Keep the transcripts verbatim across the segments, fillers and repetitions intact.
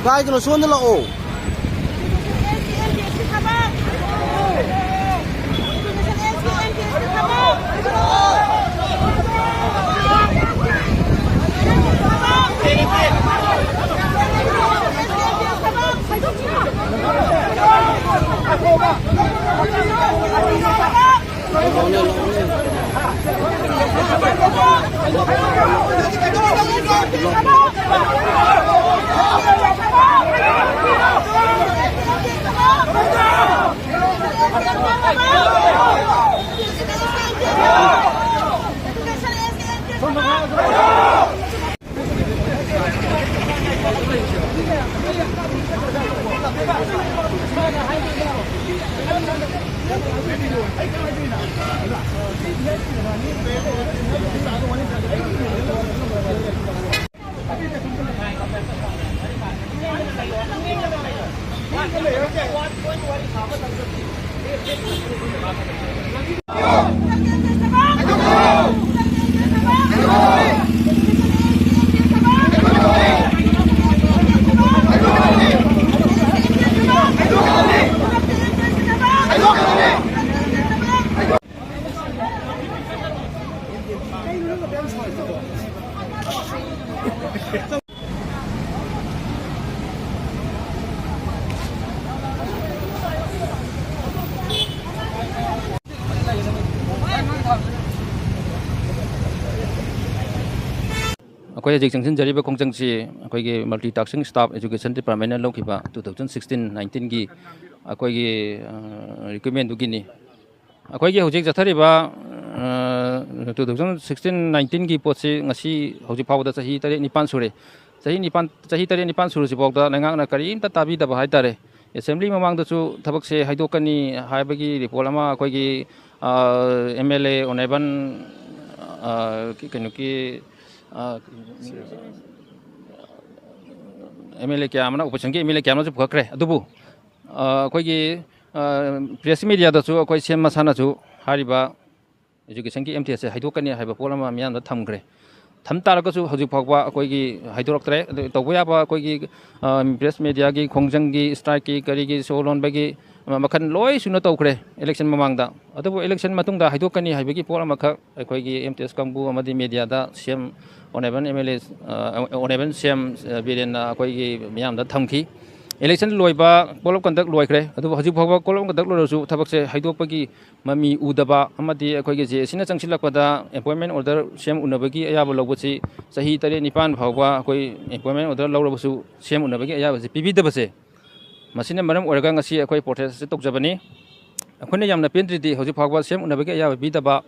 ꯀꯥꯏꯗꯅꯣ? ꯁꯣꯝꯗ ꯂꯥꯛꯑꯣ꯫ ꯑꯩꯈꯣꯏ ꯍꯧꯖꯤꯛ ꯆꯪꯁꯤꯟꯖꯔꯤꯕ ꯈꯣꯡꯖꯪꯁꯤ ꯑꯩꯈꯣꯏꯒꯤ multitasking staff education departmentꯅ ꯂꯧꯈꯤꯕ two thousand sixteen nineteenꯒꯤ ꯑꯩꯈꯣꯏꯒꯤ, ꯑ, recruitmentꯗꯨꯒꯤꯅꯤ꯫ ꯑꯩꯈꯣꯏꯒꯤ ꯍꯧꯖꯤꯛ ꯆꯠꯊꯔꯤꯕ, ꯑ, two thousand sixteen nineteenꯒꯤ ꯄꯣꯠꯁꯤ ꯉꯁꯤ ꯍꯧꯖꯤꯛ ꯐꯥꯎꯕꯗ ꯆꯍꯤ ꯇꯔꯦꯠ ꯅꯤꯄꯥꯟ ꯁꯨꯔꯦ꯫ ꯆꯍꯤ ꯅꯤꯄꯥꯟ, ꯆꯍꯤ ꯇꯔꯦꯠ ꯅꯤꯄꯥꯟ ꯁꯨꯔꯁꯤꯐꯥꯎꯗ ꯂꯩꯉꯥꯛꯅ ꯀꯔꯤꯝꯇ ꯇꯥꯕꯤꯗꯕ ꯍꯥꯏꯇꯥꯔꯦ꯫ ꯑꯦꯁꯦꯝꯕ꯭ꯂꯤ ꯃꯃꯥꯡꯗꯁꯨ ꯊꯕꯛꯁꯦ ꯍꯥꯏꯗꯣꯛꯀꯅꯤ ꯍꯥꯏꯕꯒꯤ ꯔꯤꯄꯣꯔꯠ ꯑꯃ ꯑꯩꯈꯣꯏꯒꯤ, ꯑ, ꯑꯦꯝ ꯑꯦꯜ ꯑꯦ ꯑꯣꯅꯦꯕꯟ, ꯑ, ꯀꯩꯅꯣꯒꯤ, ꯑ, ꯑꯦꯝ ꯑꯦꯜ ꯑꯦ ꯀꯌꯥ ꯑꯃꯅ, ꯑꯣꯄꯣꯖꯤꯁꯟꯒꯤ ꯑꯦꯝ ꯑꯦꯜ ꯑꯦ ꯀꯌꯥ ꯑꯃꯅꯁꯨ ꯄꯨꯈꯠꯈ꯭ꯔꯦ꯫ ꯑꯗꯨꯕꯨ, ꯑ, ꯑꯩꯈꯣꯏꯒꯤ, ꯑ, ꯄ꯭ꯔꯦꯁ ꯃꯦꯗꯤꯌꯥꯗꯁꯨ ꯑꯩꯈꯣꯏ ꯁꯤ ꯑꯦꯝ ꯃꯁꯥꯅꯁꯨ ꯍꯥꯏꯔꯤꯕ ꯏꯖꯨꯀꯦꯁꯟꯒꯤ ꯑꯦꯝ ꯇꯤ ꯑꯦꯁꯁꯦ ꯍꯥꯏꯗꯣꯛꯀꯅꯤ ꯍꯥꯏꯕ ꯄꯣꯠ ꯑꯃ ꯃꯤꯌꯥꯝꯗ ꯊꯝꯈ꯭ꯔꯦ꯫ ꯊꯝ ꯇꯥꯔꯒꯁꯨ ꯍꯧꯖꯤꯛ ꯐꯥꯎꯕ ꯑꯩꯈꯣꯏꯒꯤ ꯍꯥꯏꯗꯣꯔꯛꯇ꯭ꯔꯦ꯫ ꯑꯗꯨ ꯇꯧꯕ ꯌꯥꯕ ꯑꯩꯈꯣꯏꯒꯤ, ꯑ, ꯄ꯭ꯔꯦꯁ ꯃꯦꯗꯤꯌꯥꯒꯤ ꯈꯣꯡꯖꯪꯒꯤ, ꯁ꯭ꯇ꯭ꯔꯥꯏꯛꯀꯤ, ꯀꯔꯤꯒꯤ, ꯁꯣ ꯂꯣꯟꯕꯒꯤ, ꯑ, ꯃꯈꯜ ꯂꯣꯏ ꯁꯨꯅ ꯇꯧꯈ꯭ꯔꯦ ꯏꯂꯦꯛꯁꯟ ꯃꯃꯥꯡꯗ꯫ ꯑꯗꯨꯕꯨ ꯏꯂꯦꯛꯁꯟ ꯃꯇꯨꯡꯗ ꯍꯥꯏꯗꯣꯛꯀꯅꯤ ꯍꯥꯏꯕꯒꯤ ꯄꯣꯠ ꯑꯃꯈꯛ ꯑꯩꯈꯣꯏꯒꯤ ꯑꯦꯝ ꯇꯤ ꯑꯦꯁ ꯀꯥꯡꯕꯨ ꯑꯃꯗꯤ ꯃꯦꯗꯤꯌꯥꯗ ꯁꯤ ꯑꯦꯝ, ꯑꯣꯅꯦꯕꯟ ꯑꯦꯝ ꯑꯦꯜ ꯑꯦ, ꯑ, ꯑꯣꯅꯦꯕꯟ ꯁꯤ ꯑꯦꯝ, ꯑ, ꯕꯤꯔꯦꯟꯅ ꯑꯩꯈꯣꯏꯒꯤ ꯃꯤꯌꯥꯝꯗ ꯊꯝꯈꯤ꯫ ꯏꯂꯦꯛꯁꯟ ꯂꯣꯏꯕ, ꯄꯣꯜ ꯑꯣꯐ ꯀꯟꯗꯛ ꯂꯣꯏꯈ꯭ꯔꯦ꯫ ꯑꯗꯨꯕꯨ ꯍꯧꯖꯤꯛ ꯐꯥꯎꯕ ꯄꯣꯜ ꯑꯣꯐ ꯀꯟꯗꯛ ꯂꯣꯏꯔꯁꯨ ꯊꯕꯛꯁꯦ ꯍꯥꯏꯗꯣꯛꯄꯒꯤ ꯃꯃꯤ ꯎꯗꯕ ꯑꯃꯗꯤ ꯑꯩꯈꯣꯏꯒꯤ ꯖꯦ ꯑꯦ ꯁꯤꯅ ꯆꯪꯁꯤꯜꯂꯛꯄꯗ ꯑꯦꯄꯣꯏꯟꯃꯦꯟ ꯑꯣꯔꯗꯔ ꯁꯤ ꯑꯦꯝ ꯎꯅꯕꯒꯤ ꯑꯌꯥꯕ ꯂꯧꯕꯁꯤ ꯆꯍꯤ ꯇꯔꯦꯠ ꯅꯤꯄꯥꯟ ꯐꯥꯎꯕ ꯑꯩꯈꯣꯏ ꯑꯦꯄꯣꯏꯟꯃꯦꯟ ꯑꯣꯔꯗꯔ ꯂꯧꯔꯕꯁꯨ ꯁꯤ ꯑꯦꯝ ꯎꯅꯕꯒꯤ ꯑꯌꯥꯕꯁꯤ ꯄꯤꯕꯤꯗꯕꯁꯦ, ꯃꯁꯤꯅ ꯃꯔꯝ ꯑꯣꯏꯔꯒ ꯉꯁꯤ ꯑꯩꯈꯣꯏ ꯄ꯭ꯔꯣꯇꯦꯁ ꯑꯁꯤ ꯇꯧꯖꯕꯅꯤ꯫ ꯑꯩꯈꯣꯏꯅ ꯌꯥꯝꯅ ꯄꯦꯟꯗ꯭ꯔꯤꯗꯤ ꯍꯧꯖꯤꯛ ꯐꯥꯎꯕ ꯁꯤ ꯑꯦꯝ ꯎꯅꯕꯒꯤ ꯑꯌꯥꯕ ꯄꯤꯗꯕ,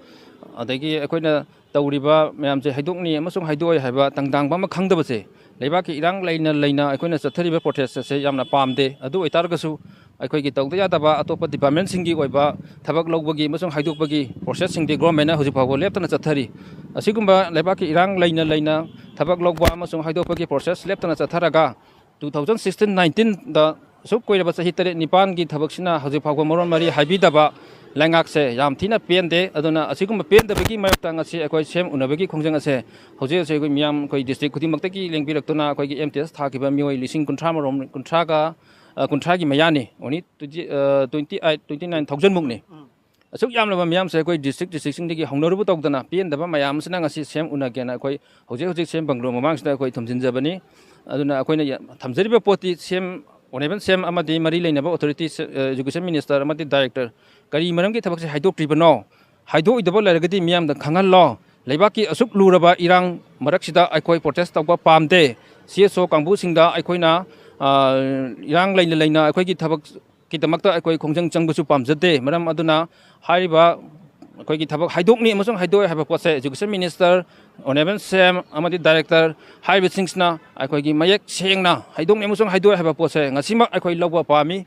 ꯑꯗꯒꯤ ꯑꯩꯈꯣꯏꯅ ꯇꯧꯔꯤꯕ ꯃꯌꯥꯝꯁꯦ ꯍꯥꯏꯗꯣꯛꯅꯤ ꯑꯃꯁꯨꯡ ꯍꯥꯏꯗꯣꯛꯑꯣꯏ ꯍꯥꯏꯕ ꯇꯪꯗꯥꯡꯕ ꯑꯃ ꯈꯪꯗꯕꯁꯦ, ꯂꯩꯕꯥꯛꯀꯤ ꯏꯔꯥꯡ ꯂꯩꯅ ꯂꯩꯅ ꯑꯩꯈꯣꯏꯅ ꯆꯠꯊꯔꯤꯕ ꯄ꯭ꯔꯣꯇꯦꯁ ꯑꯁꯦ ꯌꯥꯝꯅ ꯄꯥꯝꯗꯦ꯫ ꯑꯗꯨ ꯑꯣꯏꯇꯥꯔꯒꯁꯨ ꯑꯩꯈꯣꯏꯒꯤ ꯇꯧꯗ ꯌꯥꯗꯕ ꯑꯇꯣꯞꯄ ꯗꯤꯄꯥꯔꯠꯃꯦꯟꯁꯤꯡꯒꯤ ꯑꯣꯏꯕ ꯊꯕꯛ ꯂꯧꯕꯒꯤ ꯑꯃꯁꯨꯡ ꯍꯥꯏꯗꯣꯛꯄꯒꯤ ꯄ꯭ꯔꯣꯁꯦꯁꯁꯤꯡꯗꯤ ꯒꯣꯔꯃꯦꯟꯅ ꯍꯧꯖꯤꯛ ꯐꯥꯎꯕ ꯂꯦꯞꯇꯅ ꯆꯠꯊꯔꯤ꯫ ꯑꯁꯤꯒꯨꯝꯕ ꯂꯩꯕꯥꯛꯀꯤ ꯏꯔꯥꯡ ꯂꯩꯅ ꯂꯩꯅ ꯊꯕꯛ ꯂꯧꯕ ꯑꯃꯁꯨꯡ ꯍꯥꯏꯗꯣꯛꯄꯒꯤ ꯄ꯭ꯔꯣꯁꯦꯁ ꯂꯦꯞꯇꯅ ꯆꯠꯊꯔꯒ two thousand sixteen nineteenꯗ ꯑꯁꯨꯛ ꯀꯨꯏꯔꯕ ꯆꯍꯤ ꯇꯔꯦꯠ ꯅꯤꯄꯥꯟꯒꯤ ꯊꯕꯛꯁꯤꯅ ꯍꯧꯖꯤꯛ ꯐꯥꯎꯕ ꯃꯔꯣꯟ ꯃꯔꯤ ꯍꯥꯏꯕꯤꯗꯕ ꯂꯩꯉꯥꯛꯁꯦ ꯌꯥꯝ ꯊꯤꯅ ꯄꯦꯟꯗꯦ꯫ ꯑꯗꯨꯅ ꯑꯁꯤꯒꯨꯝꯕ ꯄꯦꯟꯗꯕꯒꯤ ꯃꯥꯌꯣꯛꯇ ꯉꯁꯤ ꯑꯩꯈꯣꯏ ꯁꯤ ꯑꯦꯝ ꯎꯅꯕꯒꯤ ꯈꯣꯡꯖꯪ ꯑꯁꯦ ꯍꯧꯖꯤꯛ ꯍꯧꯖꯤꯛ ꯑꯩꯈꯣꯏ ꯃꯤꯌꯥꯝ ꯑꯩꯈꯣꯏ ꯗꯤꯁꯇ꯭ꯔꯤꯛ ꯈꯨꯗꯤꯡꯃꯛꯇꯒꯤ ꯂꯦꯡꯕꯤꯔꯛꯇꯨꯅ ꯑꯩꯈꯣꯏꯒꯤ ꯑꯦꯝ ꯇꯤ ꯑꯦꯁ ꯊꯥꯈꯤꯕ ꯃꯤꯑꯣꯏ ꯂꯤꯁꯤꯡ ꯀꯨꯟꯊ꯭ꯔꯥ ꯃꯔꯣꯝ, ꯀꯨꯟꯊ꯭ꯔꯥꯒ, ꯑ, ꯀꯨꯟꯊ꯭ꯔꯥꯒꯤ ꯃꯌꯥꯅꯤ, only twenty, ꯑ, twenty eight, twenty nine thousand ꯃꯨꯛꯅꯤ꯫ ꯑꯁꯨꯛ ꯌꯥꯝꯂꯕ ꯃꯤꯌꯥꯝꯁꯦ ꯑꯩꯈꯣꯏ ꯗꯤꯁꯇ꯭ꯔꯤꯛ ꯗꯤꯁꯇ꯭ꯔꯤꯛꯁꯤꯡꯗꯒꯤ ꯍꯧꯅꯔꯨꯕ ꯇꯧꯗꯅ ꯄꯦꯟꯗꯕ ꯃꯌꯥꯝ ꯑꯁꯤꯅ ꯉꯁꯤ ꯁꯤ ꯑꯦꯝ ꯎꯅꯒꯦꯅ ꯑꯩꯈꯣꯏ ꯍꯧꯖꯤꯛ ꯍꯧꯖꯤꯛ ꯁꯤ ꯑꯦꯝ ꯕꯪꯒ꯭ꯂꯣ ꯃꯃꯥꯡꯁꯤꯗ ꯑꯩꯈꯣꯏ ꯊꯝꯖꯤꯟꯖꯕꯅꯤ꯫ ꯑꯗꯨꯅ ꯑꯩꯈꯣꯏꯅ ꯌꯥ-, ꯊꯝꯖꯔꯤꯕ ꯄꯣꯠꯇꯤ ꯁꯤ ꯑꯦꯝ, ꯑꯣꯅꯦꯕꯜ ꯁꯤ ꯑꯦꯝ ꯑꯃꯗꯤ ꯃꯔꯤ ꯂꯩꯅꯕ ꯑꯣꯊꯣꯔꯤꯇꯤ, ꯑ, ꯏꯖꯨꯀꯦꯁꯟ ꯃꯤꯅꯤꯁꯇꯔ ꯑꯃꯗꯤ ꯗꯥꯏꯔꯦꯛꯇꯔ ꯀꯔꯤ ꯃꯔꯝꯒꯤ ꯊꯕꯛꯁꯦ ꯍꯥꯏꯗꯣꯛꯇ꯭ꯔꯤꯕꯅꯣ? ꯍꯥꯏꯗꯣꯛꯑꯣꯏꯗꯕ ꯂꯩꯔꯒꯗꯤ ꯃꯤꯌꯥꯝꯗ ꯈꯪꯍꯜꯂꯣ꯫ ꯂꯩꯕꯥꯛꯀꯤ ꯑꯁꯨꯛ ꯂꯨꯔꯕ ꯏꯔꯥꯡ ꯃꯔꯛꯁꯤꯗ ꯑꯩꯈꯣꯏ ꯄ꯭ꯔꯣꯇꯦꯁ ꯇꯧꯕ ꯄꯥꯝꯗꯦ꯫ ꯁꯤ ꯑꯦꯁ ꯑꯣ ꯀꯥꯡꯕꯨꯁꯤꯡꯗ ꯑꯩꯈꯣꯏꯅ, ꯑ, ꯏꯔꯥꯡ ꯂꯩꯅ ꯂꯩꯅ ꯑꯩꯈꯣꯏꯒꯤ ꯊꯕꯛ ꯀꯤꯗꯃꯛꯇ ꯑꯩꯈꯣꯏ ꯈꯣꯡꯖꯪ ꯆꯪꯕꯁꯨ ꯄꯥꯝꯖꯗꯦ꯫ ꯃꯔꯝ ꯑꯗꯨꯅ ꯍꯥꯏꯔꯤꯕ ꯑꯩꯈꯣꯏꯒꯤ ꯊꯕꯛ ꯍꯥꯏꯗꯣꯛꯅꯤ ꯑꯃꯁꯨꯡ ꯍꯥꯏꯗꯣꯛꯑꯣꯏ ꯍꯥꯏꯕ ꯄꯣꯠꯁꯦ education minister, honourable C M ꯑꯃꯗꯤ director ꯍꯥꯏꯔꯤꯕꯁꯤꯡꯁꯤꯅ ꯑꯩꯈꯣꯏꯒꯤ ꯃꯌꯦꯛ ꯁꯦꯡꯅ ꯍꯥꯏꯗꯣꯛꯅꯤ ꯑꯃꯁꯨꯡ ꯍꯥꯏꯗꯣꯛꯑꯣꯏ ꯍꯥꯏꯕ ꯄꯣꯠꯁꯦ ꯉꯁꯤꯃꯛ ꯑꯩꯈꯣꯏ ꯂꯧꯕ ꯄꯥꯝꯃꯤ꯫